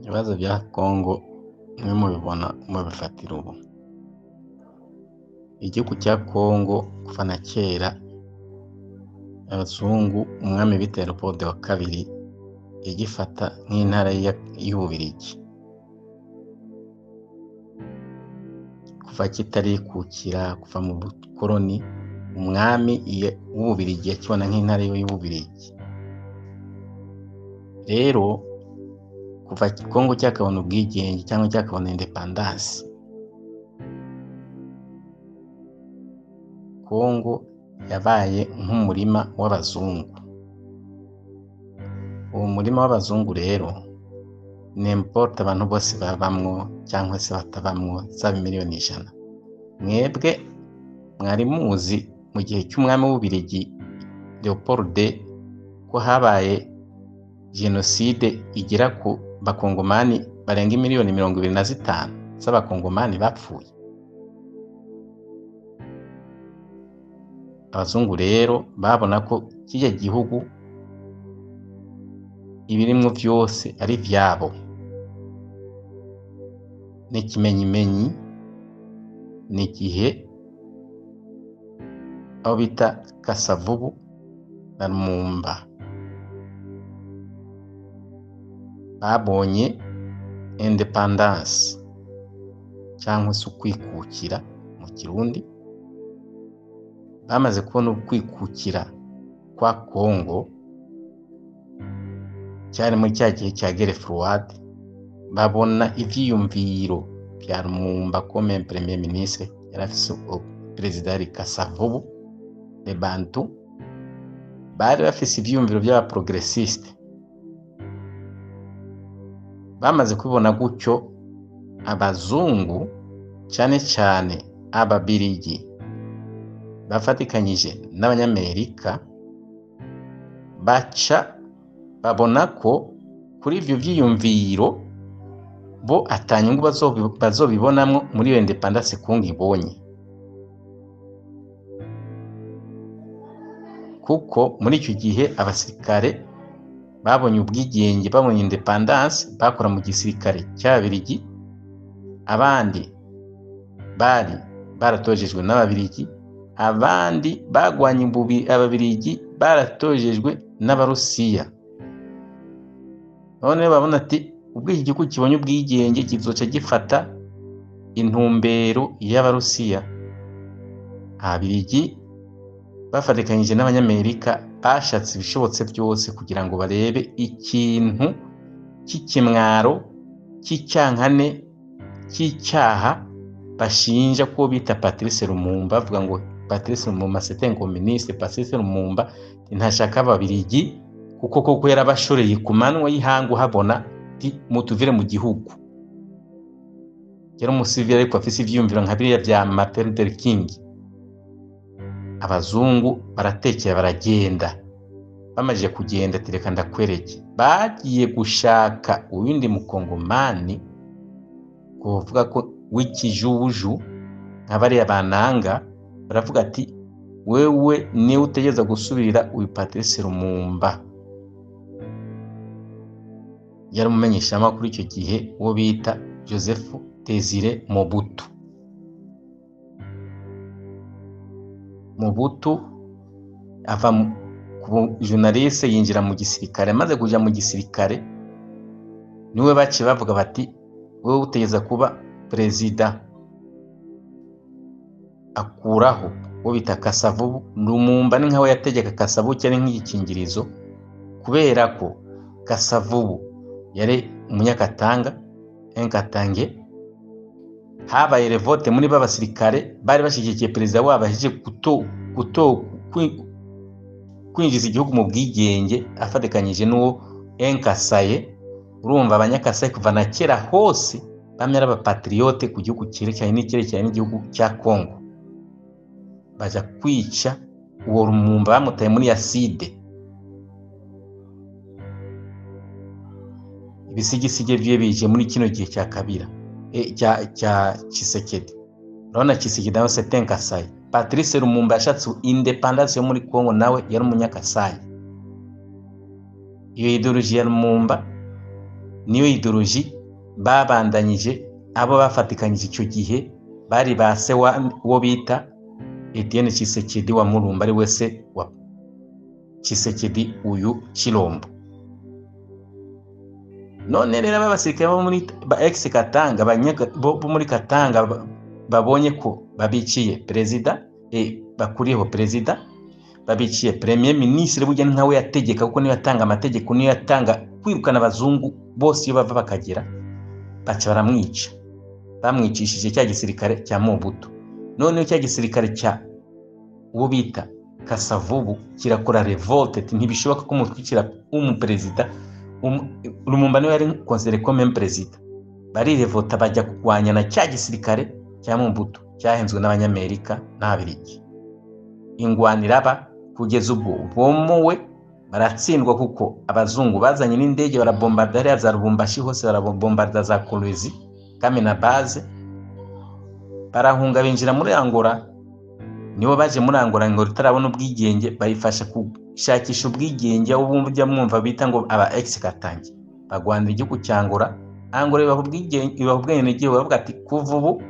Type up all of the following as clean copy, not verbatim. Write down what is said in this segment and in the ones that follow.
Ibibazo bya Congo mwe mubibona mubifatira ubu. Igihugu cya Congo kuva na kera abazungu, umwami bita Leopold wa kabiri yagifata nk'intara y'Ububiligi. Kuva kitarikukira, kuva mu bukoloni, umwami w'Ububiligi yakibona nk'intara y'Ububiligi. Rero kuva Congo cyakabona ubwigenge cyangwa cyakabona independance, Congo yabaye nk'umurima w'abazungu. Uwo murima w'abazungu rero n'importe abantu bose babamwo cyangwa se batabamwo, zaba miliyoni 100. Mwebwe mwari muzi mu gihe cy'umwami w'Ububiligi Leopold ko habaye jenoside igera ku bakongomani barenga miliyoni 25 z'abakongomani bapfuye. Abazungu rero babona ko kijya gihugu ibirimwo vyose ari vyabo, n'ikimenyimenyi ni igihe aho bita Kasavubu na Lumumba babonye independance cyangwa se ukwikukira mu Kirundi. Bamaze kubona ukwikukira kwa Congo cyari muri cya gihe cya guerre froide, babona ivyiyumviro bya Lumumba comme premier ministre yari afise perezida yari Kasavubu. Les Bantu bari bafise ivyiyumviro by'aba progressiste. Bamaze kubibona gutyo, abazungu cyane cyane ababirigi bafatikanyije n'abanyamerika baca babona ko kuri ivyo vyiyumviro bo atanyungu bazobibonamwo muri iyo independence Congo ibonye, kuko muri icyo gihe abasirikare babonye ubwigenge, babonye independence, bakora mu gisirikare cy'ababirigi, abandi bari baratojejwe n'ababirigi, abandi bagwanye ababirigi baratojejwe n'abarusiya. None babona ati ubwo iki gihugu kibonye ubwigenge kizoca gifata intumbero y'abarusiya. Ababirigi bafatikanyije n'abanyamerika bashatse ibishobotse byose kugira ngo barebe ikintu cy'ikimwaro, cy'icyankane, cy'icyaha bashinja ko bita Patrice Lumumba, bavuga ngo Patrice Lumumba c'est un communiste, Patrice Lumumba ntashaka ababirigi, kuko koko yarabashoreye ku manywa y'ihangu habona ati mutuvire mu gihugu. Yari umusivili ariko afise ivyiyumviro nka biriya bya Martin Luther King. Abazungu baratekera baragenda. Bamajije kugenda ati reka ndakwereke, bagiye gushaka uyundi mukongomani kuvuga ko w'ikijuju nka bariya bananga, baravuga ati wewe niwe utegereza gusubirira uyu Patrice Lumumba. Yari umumenyeshamakuru icyo gihe uwo bita Joseph Desire Mobutu. Mobutu ava ku journaliste yinjira mu gisirikare. Amaze kuja mu gisirikare niwe baciye bavuga bati wewe utegereza kuba perezida, akuraho uwo bita Kasavubu. Lumumba ni nkawe yategeka Kasavubu cyari nk'igikingirizo, kubera ko Kasavubu yari umunyakatanga enkatange. Habaye revolte muri ba basirikare bari bashyigikiye perezida wabo ahejeje kwinjiza igihugu mu bwigenge afatikanyije n'uwo enkasaye. Urumva abanyakasaye kuva na kera hose bamwe ari abapatriote ku gihugu cyerekeranye n'icyerekeranye n'igihugu cya Congo, baja kwica uwo Lumumba bamutaye muri acide. Ibisigisige bye bije muri kino gihe cya Kabila, cya Tshisekedi. Urabona Tshisekedi nawe c'est un Kasai. Patrice Lumumba yashatse independence yo muri Congo, nawe yari umunyakasai. Iyo idéologie ya Lumumba niyo idéologie Babandanyije abo bafatikanyije icyo gihe bari ba se wo bita Etienne Tshisekedi wa Mulumba, ari wese wa Tshisekedi uyu Chilombo. None rero aba basirikare bo muri ba ex Katanga, bo muri Katanga babonye ko babiciye perezida, bakuriyeho perezida, babiciye premier ministre, burya nkawe yategeka kuko niyo yatanga amategeko, niyo yatanga kwirukana abazungu bose iyo bava bakagera, baca baramwica. Bamwicishije cya gisirikare cya Mobutu. Noneho cya gisirikare cya uwo bita Kasavubu kirakora révolte, ati ntibishoboka ko mutwikira umuperezida. Lumumba niwe yari considéré comme un président. Barirevota, bajya kurwanya na cya gisirikare cya Mobutu cyahenzwe n'Abanyamerika n'Ababiligi. Ingwano iraba kugeza ubwo bomowe, baratsindwa, kuko abazungu bazanye n'indege barabombarda hariya za Lubumbashi hose, barabombarda za Kolwezi, Kamena base, barahunga binjira muri Angola. Nibo baje muri Angola ngo itarabona ubwigenge, bayifasha gushakisha ubwigenge. Aho bumva mwumva bita ngo aba ex Katangi bagwanira igihugu cya Angola. Angola ibaha ubwigenge, ibaha ubwenegihugu, bavuga ati kuva ubu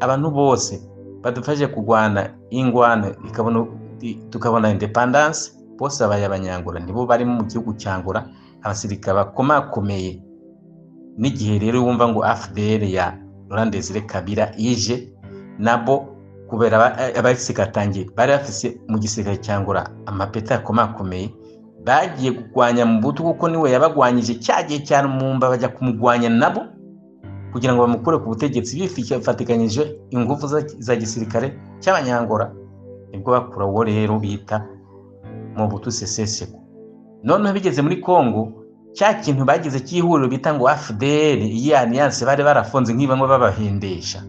abantu bose badufashe kurwana ingwano ikabona tukabona indépendance, bose babaye Abanyangora. Nibo bari mu gihugu cya Angola, abasirikare bakomakomeye. N'igihe rero wumva ngo AFDL ya Laurent Desire Kabila ije, nabo kubera aba ex Katangi bari bafise mu gisirikare cya Angola amapeta akomakomeye, bagiye kurwanya Mobutu kuko niwe yabagwanyije cya gihe cya Lumumba. Bajya kumugwanya nabo kugira ngo bamukure ku butegetsi, bifatikanyije ingufu za gisirikare cy'Abanyangora, nibwo bakura uwo rero bita Mobutu Sese Seko. Noneho bigeze muri Congo, cya kintu bagize cy'ihuriro bita ngo AFDL, iyi alliance bari barafunze nk'ibamwe babahendesha,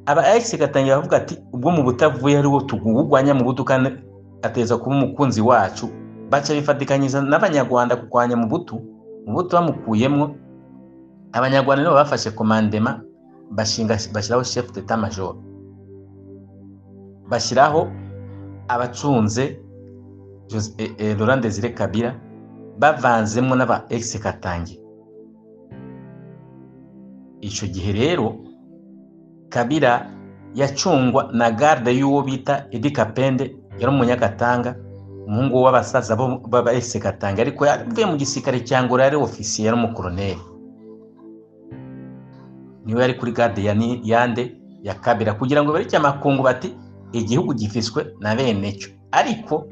aba ex gatangira bavuga ati ubwo mu butavuye ari wo tugugwanya Mobutu kandi ateza kuba umukunzi wacu. Baca bifatikanyiriza n'Abanyarwanda kurwanya Mobutu. Mobutu bamukuyemwo, Abanyarwanda nibo bafashe commandement, bashinga, bashyiraho chef d'état major, bashyiraho abacunze Laurent Desire Kabila bavanzemo n'aba ex Katangi. Icyo gihe rero Kabila yacungwa na garde y'uwo bita Eddy Kapende, yari umunyakatanga, umuhungu w'abasaza b'aba ex Katanga, ariko yavuye mu gisirikare cya Angola, yari ofisiye, yari umukoloneli, niwe yari kuri garde ya yande ya Kabila, kugira ngo bereke amakungu bati igihugu gifiswe na bene cyo. Ariko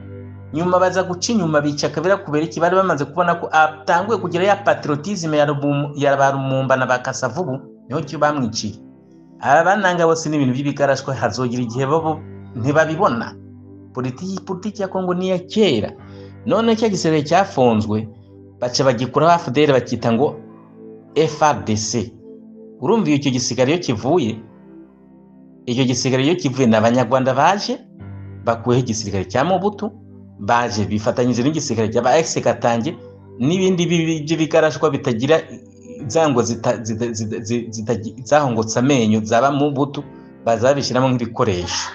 nyuma baza guca inyuma bica Kabila. Kubera iki? Bari bamaze kubona ko atanguye kugira ya patriotisme ya ba Lumumba na ba Kasavubu, niho cyo bamwiciye. Aba bananga bose n'ibintu by'ibigarashwa, hazogira igihe bo ntibabibona. Politiki ya Kongo ni iya kera. None cya gisirikare cyafunzwe baca bagikuraho AFDL, bakita ngo FARDC. Urumva icyo gisirikare iyo kivuye, icyo gisirikare iyo kivuye, ni Abanyarwanda baje bakuyeho igisirikare cya Mobutu, baje bifatanyije n'igisirikare cy'aba ex Katange n'ibindi by'ibigarashwa bitagira zango zahongotse amenyo zaba Mobutu, baza babishyiramo nk'ibikoresho.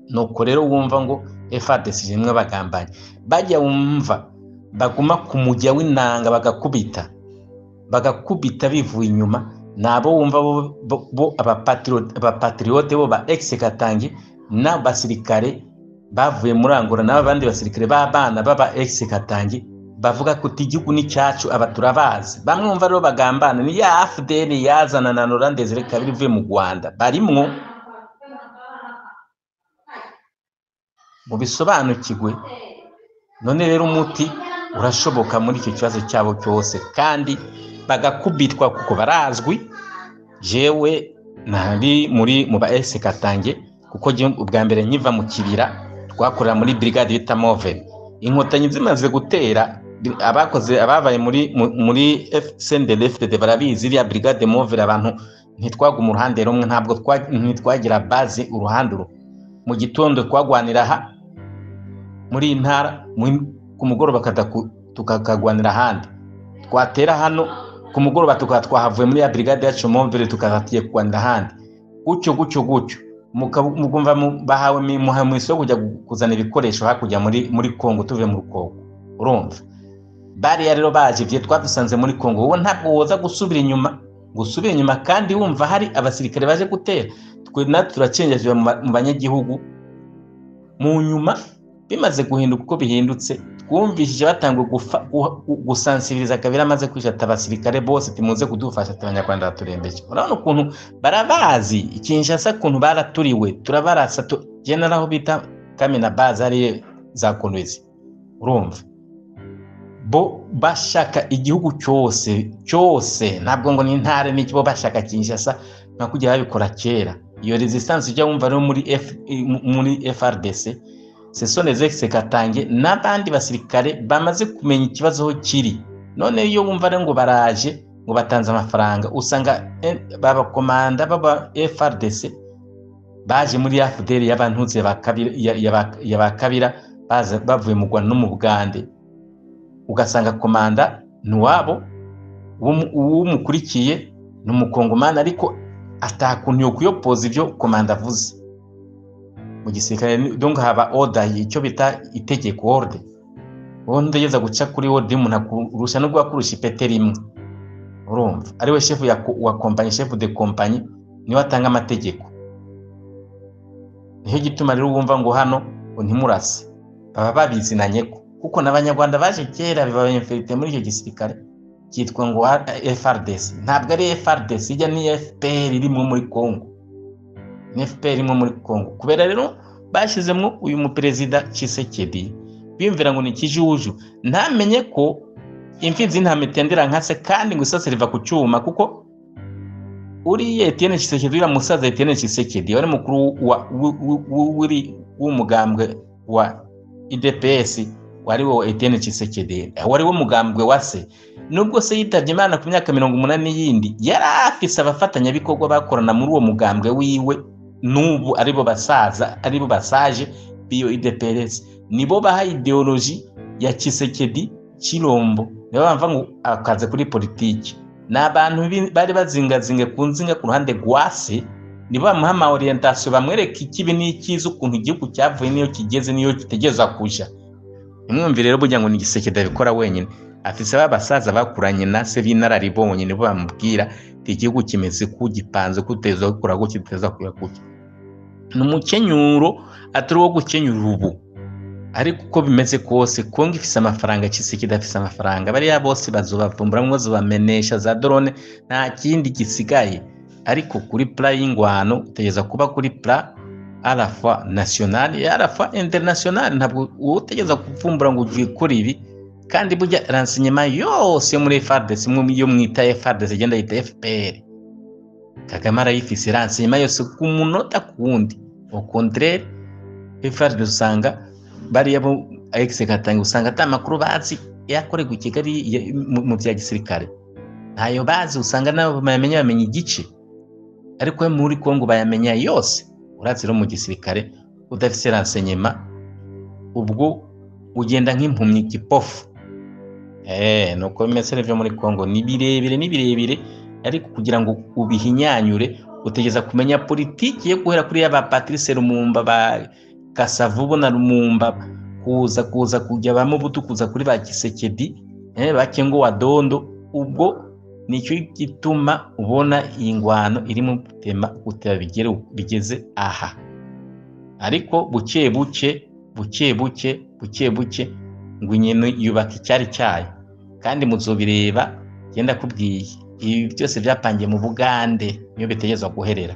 Nuko rero wumva ngo FARDC rimwe bagambanye, bajya wumva baguma ku mujya w'inanga, bagakubita bagakubita bivuye inyuma, nabo wumva bo abapatriote bo ba ex Katange n'abasirikare bavuye muri Angola n'abandi basirikare b'abana b'aba ex Katange bavuga ko igihugu ni cyacu. Aba turabazi, bamwe wumva rero bagambana ni ya AFDL yazana na Laurent Desire Kabila ivuye mu Rwanda, barimwo mu bisobanukirwe. None rero umuti urashoboka muri icyo kibazo cyabo cyose, kandi bagakubitwa kuko barazwi. Jewe nari muri mu ba ex Katange, kuko ubwa mbere nkiva mu kibira twakorera muri brigade bita Moven. Inkotanyi zimaze gutera, abakoze ababaye muri FCNDD-FDD barabizi, iriya brigade Moven, abantu ntitwaguma uruhande rumwe, ntabwo ntitwagira base uruhande rumwe. Mu gitondo twagwanira aha muri iyi ntara, ku mugoroba tukakagwanira ahandi, twatera hano ku mugoroba tukaba twahavuye muri ya brigade yacu Moven, tukaba tugiye kurwanira ahandi, gutyo gutyo gutyo. Mukumva bahawe mu isoko kujya kuzana ibikoresho hakurya muri Kongo, tuvuye mu Rukoko. Urumva Bariya rero baje ivyo twadusanze muri Kongo, wowe ntabwo woza gusubira inyuma, gusubira inyuma kandi wumva hari abasirikare baje gutera. Twe natwe turacengeje mu banyagihugu. Mu nyuma bimaze guhinduka uko bihindutse, twumvishije batangwe gusansibiriza Kabila amaze kwishata abasirikare bose timuze kudufasha, abanyarwanda baturembeje. Urabona ukuntu barabazi Kinshasa, ukuntu baraturiwe, turabarasa general aho bita Kamina base ari za Kolwezi. Urumva bo bashaka igihugu cyose cyose, ntabwo ngo ni intare n'iki, bo bashaka Kinshasa nka kujya babikora kera. Iyo resistance ujya wumva rero muri FRDC, ce sont les ex-Katange n'abandi basirikare bamaze kumenya ikibazo aho kiri. None iyo wumva rero ngo baraje ngo batanze amafaranga, usanga babakomanda baba FRDC baje muri AFDL y'abantuze ya Kabila, baza bavuye mu Rwanda no mu Bugande, ugasanga komanda ni uwabo, uwumukurikiye ni umukongomani, ariko atakuntu yo kuyopoza ibyo komanda avuze mu gisirikare. Donc haba order, icyo bita itegeko, ordre. Wowe ndageza guca kuri ordre y'umuntu akurusha nubwo akurusha ipete rimwe, urumva ariwe chef wa compagnie, chef de compagnie niwe atanga amategeko. Niho gituma rero wumva ngo hano ngo ntimurase, baba babizinanye ko kuko n'abanyarwanda baje kera biba infiltré muri icyo gisirikare cyitwa ngo FRDC. Ntabwo ari FRDC ijya, ni FPR irimo muri Congo, ni FPR irimo muri Congo. Kubera rero bashyizemo uyu muperezida Tshisekedi, biyumvira ngo ni ikijuju, ntamenye ko imfizi y'intama itendera nka se, kandi ngo isase riva ku cyuma. Kuko uriya Etienne Tshisekedi, uriya musaza Etienne Tshisekedi wari mukuru w'umugambwe wa UDPS, wari wo Etienne Tshisekedi wari wo mugambwe wa se, nubwo se yitabye Imana ku myaka 80 yindi, yari afise abafatanyabikorwa bakorana muri uwo mugambwe wiwe, n'ubu aribo basaza, aribo basaje b'iyo UDPS, nibo baha idéologie ya Tshisekedi Chilombo, nibo bamva ngo akaze kuri politiki. Ni abantu bari bazingazinga ku nzinga ku ruhande rwa se, nibo bamuha ama orientation, bamwereka ikibi n'icyiza, ukuntu igihugu cyavuye n'iyo kigeze n'iyo kitegereza kuja. Nimwumvire rero burya ngo ni Tshisekedi abikora wenyine, afise ba basaza bakuranye na se b'inararibonye, nibo bamubwira igihugu kimeze ku gipanze, kuteza gukora gutya, guteza kuya gutya. Ni umukenyuro atari uwo gukenyura ubu, ariko uko bimeze kose Kongo ifise amafaranga, Tshisekedi afise amafaranga, bariya bose bazobavumburamwo, bazobamenesha za drone, nta kindi gisigaye. Ariko kuri plan y'ingwano utegereza kuba kuri plan à la fois national et à la fois international. Ntabwo wowe utegereza kuvumbura ngo ugiye gukora ibi, kandi burya renseignement yose yo muri FARDC, yo mwita FARDC igenda yita FPR, Kagame arayifise renseignement yose ku munota ku wundi. Au contraire, FARDC usanga bariya bo ex Katanga usanga ata makuru bazi yakorerwa i Kigali mu bya gisirikare, ntayo bazi, usanga nabo bayamenya bamenya igice, ariko muri Kongo bayamenya yose. Urazi rero mu gisirikare udafise renseignement ubwo ugenda nk'impumyi, kipofu. Nuko bimeze byo muri Kongo, ni birebire, ni birebire, ariko kugira ngo ubihinyanyure utegeza kumenya politiki yo guhera kuri ba Patrice Lumumba, ba Kasavubu na Lumumba, kuza kujya ba Mobutu, kuza kuri ba Tshisekedi, ba Kengo wa Dondo. Ubwo nicyo gituma ubona iyi ngwano irimo gutema gutera bigeze aha, ariko buke buke buke buke buke buke ngo inyoni yubaka icyari cyayo, kandi muzobireba. Genda kubwiye, ibi byose byapangiye mu Bugande, niyo bitegerezwa guherera.